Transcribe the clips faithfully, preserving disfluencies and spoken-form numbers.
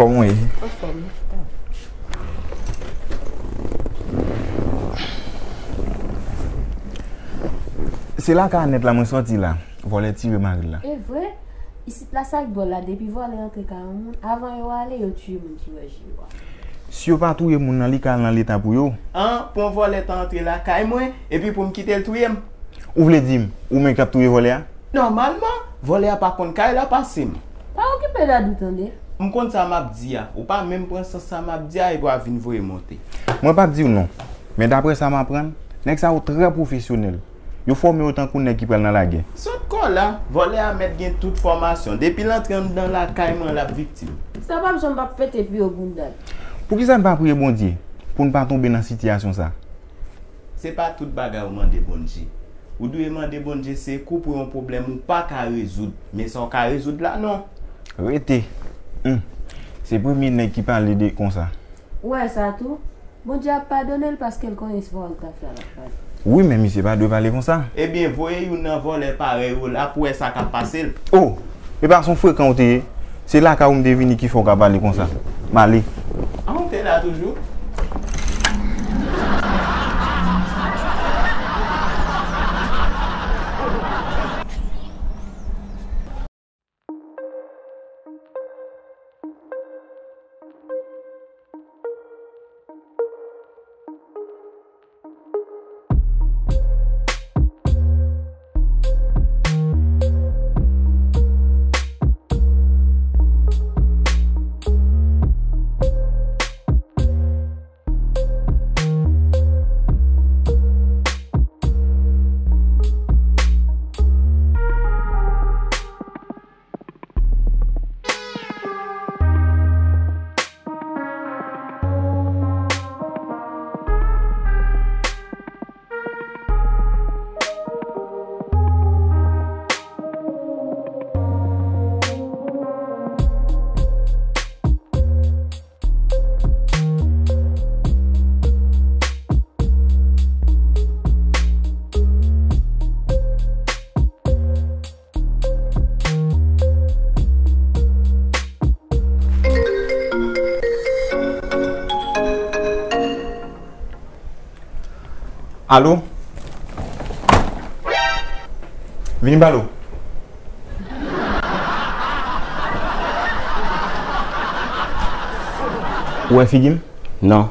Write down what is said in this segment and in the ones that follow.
Kòman w ye? Anfòm. Se lakay Anèt la mwen sòti la. Vòlè tire mari l la. E vre? Isit la sa k dwòl la, depi vòlè antre kay yon moun, avan yo ale, yo tiye moun ki wè je yo a. Si yo pa touye moun nan, li ka al nan leta pou yo. An, pou yon vòlè ta antre lakay mwen, epi pou m kite l touye m? Ou vle di m, ou menm k ap touye vòlè a? Nòmalman, vòlè a pa konn kay la pase m. Pa okipe Dadou tande. M konn sa m ap di a. Ou pa menm pran sans sa m ap di a epi w ap vin voye monte. Mwen p ap di w non. Men daprè sa m aprann, nèg sa yo trè pwofesyonèl. Yo fòme yo tankou nèg ki pral nan lagè. Sot kò la, vòlè a mèt gen tout fòmasyon. Depi l antre anndan lakay mwen, l ap viktim. Sa p ap janm p ap pete pi yo bounda l. Poukisa n pa priye Bondye pou n pa tonbe nan sitiyasyon sa? Se pa tout bagay ou mande Bondye. Ou dwe mande Bondye sekou pou yon pwoblèm ou pa ka rezoud. Men sa w ka rezoud la, non. Rete. Hum. Se premye nèg ki pale de konsa. Ou wè sa tou? Bondye ap padone l paske l konnen se pa w l t ap fè a l ap pale. Wi, men misye pa dwe pale konsa. Ebyen, voye youn nan vòlè parèy ou la pou wè sa k ap pase l. Oh! E pa se yon frekan ou te ye? Se lakay ou m te vini ki fè w ka pale konsa. M ale. An, ou te la toujou? Alo? Vini balo. Ou wè figi m? Non.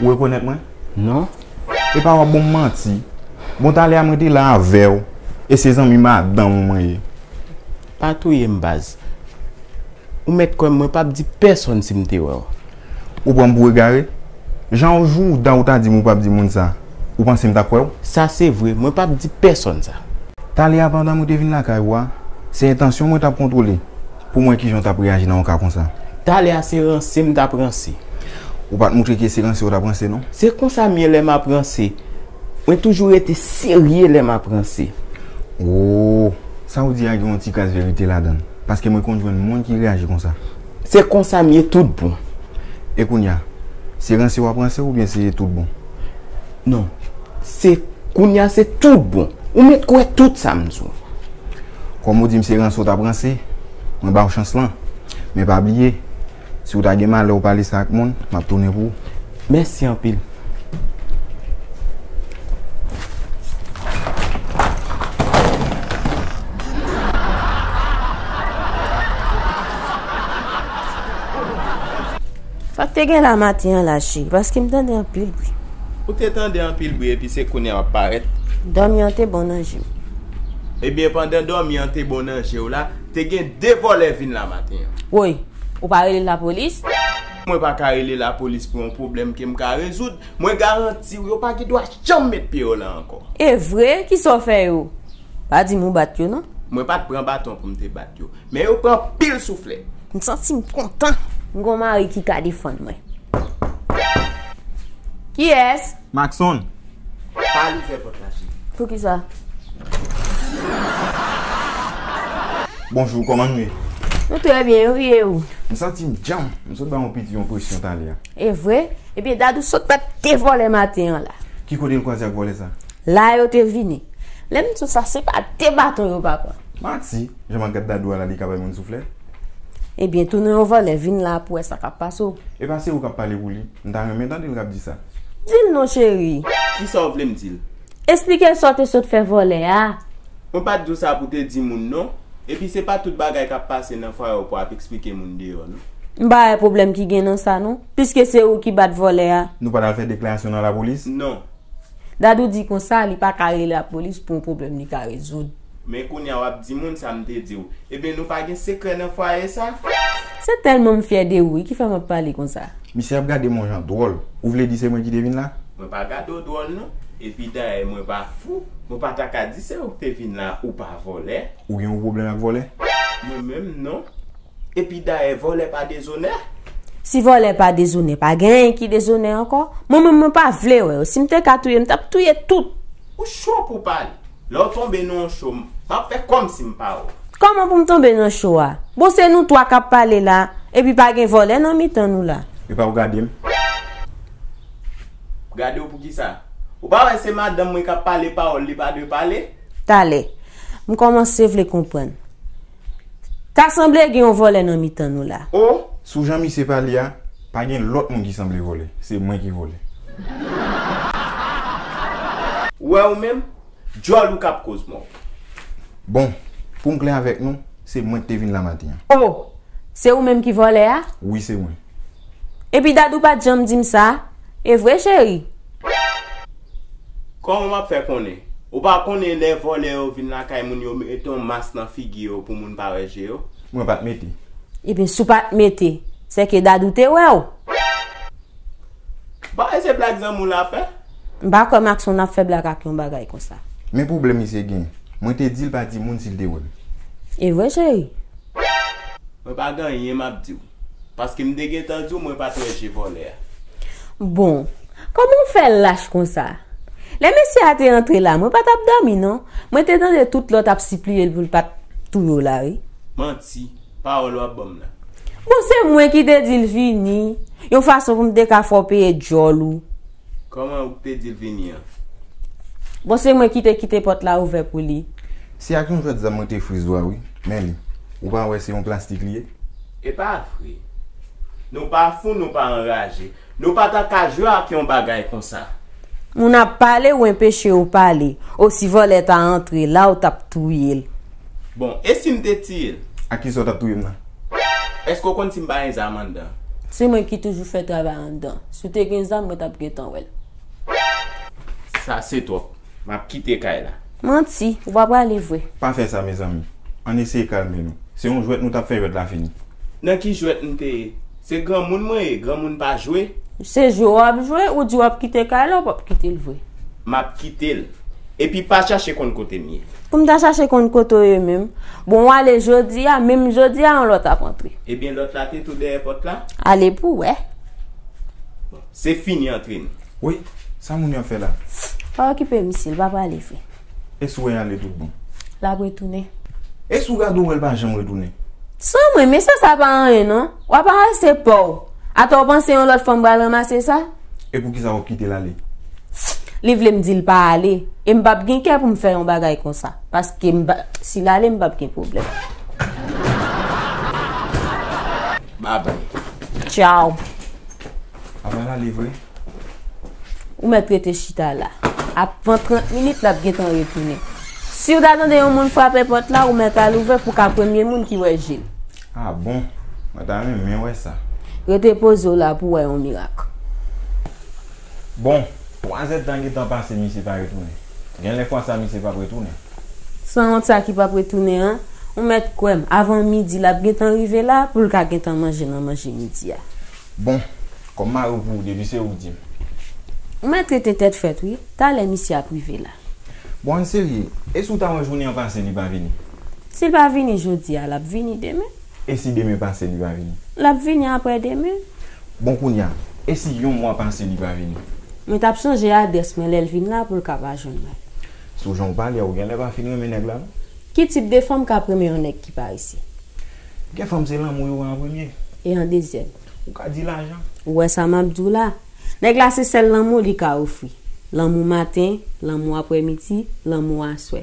Ou rekonèt mwen? Non. Epa w ap ban m manti. Bon, talè a mwen te la avè w. E se zanmi madanm ou mwen ye. Pa touye m, baz. Ou mèt kwè m, mwen p ap di pèsonn si m te wè w. Ou pran m pou egare? Jan w jouda ou ta di m ou p ap di moun sa, ou panse m t ap kwè w? Sa se vre, mwen p ap di pèsonn sa. Talè a pandan mwen te vin lakay ou a, se entansyon mwen t ap kontwole pou m wè kijan w t ap reyaji nan yon ka konsa. Talè a se ranse m t ap ranse. Ou pa t moutre ke se ranse w t ap ranse non. Se konsa m ye lè m ap ranse. Mwen toujou rete serye lè m ap ranse. Oh, sa w di a gen yon ti kras verite ladan l, paske mwen konn jwenn moun ki reyaji konsa. Se konsa m ye tout bon. E kounye a, se ranse w ap ranse oubyen se tout bon? Non, se kounye a se tout bon. Ou mèt kwè tout sa m di w. Kòm ou di m se ranse w t ap ranse, mwen ba w chans lan. Men pa bliye, si w ta gen malè w pale sa ak moun, m ap tounen pou ou. Mèsi anpil. Sa k te gen la maten an la, cheri, paske m tande anpil bri. Ou te tande anpil bri epi se kounye a w ap parèt. Dòmi an te bon nan je m. Ebyen, pandan dòmi an te bon nan je w la, te gen de vòlè vin la maten an. Woy, ou pa rele lapolis? Mwen pa ka rele lapolis pou yon pwoblèm ke m ka rezoud. Mwen garanti w, yo pa gen dwa janm met pye yo la ankò. E vre? Kisa w fè yo? Pa di m ou bat yo, non. Mwen pa t pran baton pou m te bat yo. Men yo pran pil souflèt. M santi m kontan. M gon mari ki ka defann mwen. Kiyès? Maxon. Pa louvè pòt la, cheri. Poukisa? Bonjou, kòman nou ye? Nou trè byen, wi, e ou? M santi m djanm. M sot ba yon piti yon presyon talè a. E vre? Ebyen, Dadou sot bat de vòlè maten an la. Ki kote l kwaze ak vòlè sa? La yo te vini. Lè m di w sa, se pa de baton yo pa pran. Mati, jan m ap gad Dadou a la, li ka bay moun souflèt. Ebyen, tounen yon vòlè, vin la pou wè sa k ap pase w. E pa se ou k ap pale pou li. M ta renmen tande l k ap di sa. Di l non, cheri. Kisa w vle m di l? Esplike l sa w te sot fè vòlè a. Mwen pa t di w sa pou te di moun non. Epi se pa tout bagay k ap pase nan fwaye w pou ap eksplike moun deyò non. M pa wè pwoblèm ki gen nan sa non. Piske se ou ki bat vòlè a. Nou pa t al fè deklarasyon nan lapolis? Non. Dadou di konsa li pa ka rele lapolis pou yon pwoblèm li ka rezoud. Men kounye a w ap di moun sa m te di w. Ebyen nou pa gen sekrè nan fwaye sa? Se tèlman m fyè de ou wi ki fè m ap pale konsa. Misye ap gade m yon jan dwòl. Ou vle di se mwen ki te vin la? Mwen pa gade w dwòl non. Epi dayè mwen pa fou. Mwen pa ta ka di se ou k te vin la ou pa vòlè. Ou gen yon pwoblèm ak vòlè? Mwen menm non. Epi dayè vòlè pa dezonè. Si vòlè pa dezonè, pa gen anyen ki dezonè ankò. Mwen menm mwen pa vle wè yo. Si m te ka touye, m t ap touye tout. Ou cho pou pale. Lè w tonbe nan yon cho, m ap fè kòmsi m pa wè w. Kòman pou m tonbe nan cho a? Bon, se nou twa k ap pale la, epi pa gen vòlè nan mitan nou la. Epa ou gade m? Gade w poukisa? Ou pa wè se madanm mwen k ap pale pawòl li pa dwe pale? Talè, m kòmanse vle konprann. Ta sanble gen yon vòlè nan mitan nou la. O! Sou jan misye pale a, pa gen lòt moun ki sanble vòlè. Se mwen ki vòlè. Ou wè ou menm? Djòl ou k ap koz mò. Bon, pou m klè avèk nou, se mwen ki te vin la maten an. O! Se ou menm ki vòlè a? Wi, se mwen. Epi Dadou pa t janm di m sa? E vre, cheri? Kòman m ap fè konnen? Ou pa konnen lè vòlè yo vin lakay moun yo mete yon mas nan figi yo pou moun pa wè je yo? Mwen pa t mete. Ebyen, si w pa t mete, sèke Dadou te wè w. Ba e se blag zanmi w la fè? M pa kwè Maxon ap fè blag ak yon bagay konsa. Men pwoblèm misye gen. Mwen te di l pa di moun si l te wè m. E vre, cheri? Mwen pa gen anyen m ap di w. Paske m te gentan di w mwen pa t wè je vòlè a. Bon, kòman w fè lach konsa? Lè mesye a te antre la, mwen pa t ap dòmi non. Mwen te tande tout lè w t ap sipliye l pou l pa t touye w la, wi. Manti. Pawòl w ap ban m la. Bon, se mwen ki te di l vini. Yon fason pou m te ka fè w peye djòl ou. Kòman ou te di l vini an? Bon, se mwen ki te kite pòt la ouvè pou li. Se ak yon jwèt zam mwen te friz ou a wi. Men li. Ou pa wè se yon plastik li ye? E pa vre. Nou pa fou, nou pa anraje. Nou pa ta ka jwe ak yon bagay konsa. Moun ap pale, ou enpeche yo pale. O si vòlè ta antre la, ou t ap touye l. Bon, e si m te tiye l? Ak kisa w t ap touye m nan? Èske w konn si m pa gen zam anndan? Se mwen ki toujou fè travay anndan. Si w te gen zam, mwen t ap gentan wè l. Sa se twòp. M ap kite kay la. Manti, ou pa prale vre. Pa fè sa, mezanmi. Ann eseye kalme nou. Se yon jwèt nou t ap fè, jwèt la fini. Nan ki jwèt m te ye? Se granmoun mwen ye, granmoun pa jwe. Se jwe w ap jwe, ou di w ap kite kay la, ou p ap kite l vre. M ap kite l. Epi pa chache konn kote m ye. Pou m ta chache konn kote w ye menm. Bon, w ale jodi a, menm jodi a, yon lòt ap antre. Ebyen, lòt la te tou dèyè pòt la? Ale pou w wè. Se fini antre nou. Wi, sa moun yo ap fè la? Pa okipe misye, l pa prale vre. E si w wè y ale tout bon? L ap retounen. E si w gade w wè l pa janm retounen? San mwen, mesye sa pa anyen non. W ap arese pa w. Atò w panse yon lòt fanm pral ranmase sa? E poukisa w ap kite l ale? Li vle m di l pa ale. E m p ap gen kè pou m fè yon bagay konsa. Paske m pa, si l ale, m p ap gen pwoblèm. Babay. Tchaw. Apa l ale vre? Ou mèt rete chita la. Avan trant minit, l ap gentan retounen. Si w ta tande yon moun frape pòt la, ou mèt al ouvè pou w ka premye moun ki wè je l. Ah bon? Mwen ta renmen wè sa. Rete poze w la pou w wè yon mirak. Bon, twazèdtan gentan pase misye pa retounen. Gen lè fwa sa misye p ap retounen. Sanwont sa ki p ap retounen an, ou mèt kwè m, avan midi l ap gentan rive la pou l ka gentan manje nan manje midi a. Bon, kòm mari w pou ou depi se ou k di m. Ou mèt rete tèt frèt wi, talè misye ap rive la. Bon, ann serye, e si w ta wè jounen an pase li pa vini? Si l pa vini jodi a, l ap vini demen. E si demen pase li pa vini? L ap vini aprè demen. Bon kounye a, e si yon mwa pase li pa vini? Mwen t ap chanje adrès mwen lè l vin la pou l ka pa jwenn mwen. Sou jan w pale a, ou genlè pa fin renmen nèg la non. Ki tip de fanm k ap renmen yon nèg ki pa isi? Gen fanm se lanmou yo wè an premye. E an dezyèm? Ou ka di lajan. Ou wè sa m ap di w la? Nèg la se sèl lanmou li ka ofri. Lanmou maten, lanmou aprèmidi, lanmou aswè.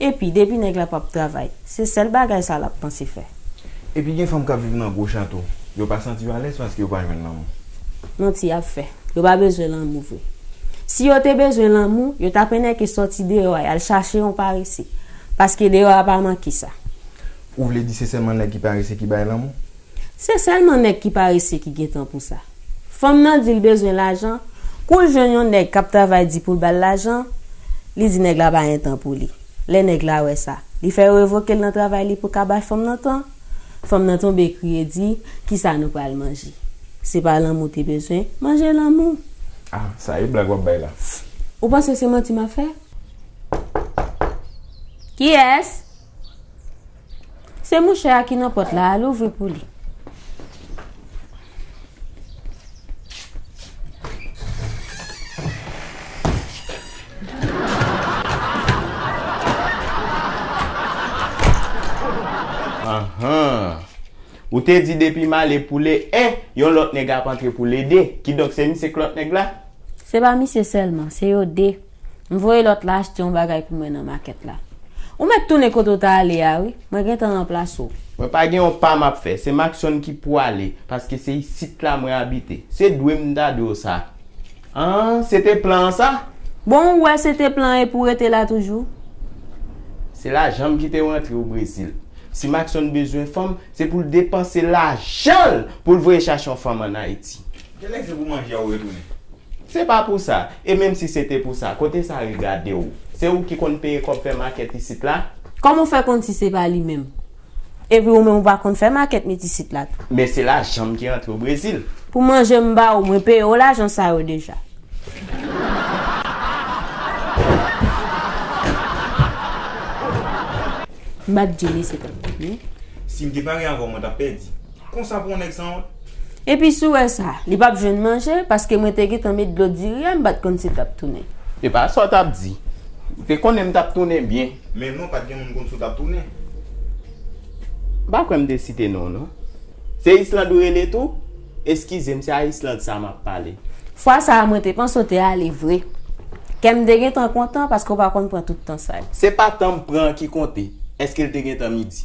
Epi depi nèg la p ap travay, se sèl bagay sa l ap panse fè. Epi gen fanm k ap viv nan gwo chato, yo pa santi yo alèz paske yo pa jwenn lanmou. Manti y ap fè. Yo pa bezwen lanmou vre. Si yo te bezwen lanmou, yo t ap enèke sòti deyò a y al chache yon parese. Paske deyò a pa manke sa. Ou vle di se sèlman nèg ki parese ki bay lanmou? Se sèlman nèg ki parese ki gen tan pou sa. Fanm nan di l bezwen lajan, kou l jwenn yon nèg k ap travay di pou l ba l lajan, li di nèg la pa gen tan pou li. Lè nèg la wè sa, li fè yo revoke l nan travay li pou ka bay fanm nan tan. Fanm nan tonbe kriye di, "Kisa nou pral manje? Se pa lanmou te bezwen, manje lanmou." Ah, sa e blag w ap bay la. Ou panse se manti m ap fè? Kiyès? Se mouche a ki nan pòt la, al ouvri pou li. Anhan. Ou te di depi m ale pou le en, yon lòt nèg ap antre pou le de. Kidonk se misye k lòt nèg la? Se pa misye sèlman, se yo de. M voye lòt la achte yon bagay pou mwen nan makèt la. Ou mèt tounen kote w ta ale a wi, mwen gentan ranplase w. Mwen pa gen yon pa m ap fè, se Maxon ki pou ale, paske se isit la mwen abite. Se dwe m ta dwe w sa. Ah, se te plan an sa? Bon, ou wè se te plan an e pou w rete la toujou? Se lajan m ki te rantre o Brezil. Si Maxon bezwen fanm, se pou l depanse lajan l pou l voye chache yon fanm ann Ayiti. Genlè se pou manje a ou retounen. Se pa pou sa. E menm si se te pou sa, kote sa regade w? Se ou ki konn peye kòb fè makèt isit la? Kòman w fè konn si se pa li menm? Epi ou menm ou pa konn fè makèt met isit la tou. Men se lajan m ki rantre o Brezil. Pou manje m ba ou, mwen peye w lajan sa yo deja. M pa t di mesye t ap tounen. Si m te pare avè w, mwen t ap pèdi. Konsa pou yon nèg sanwont. Epi si w wè sa, li p ap jwenn manje, paske mwen te gentan met dlo diri a, m pa t konn si l t ap tounen. E pa sa w t ap di. Ou te konnen m t ap tounen byen. Men non, pa t gen moun konn si w t ap tounen. M pa kwè m te site non w, non. Se Islande ou rele tou? Eskize m, se a Islande sa m ap pale. Fwa sa a, mwen te panse w te ale vre. Kè m te gentan kontan paske w pa konn pran tout tan sa yo. Se pa tan m pran an ki konte. Èske l te gentan midi?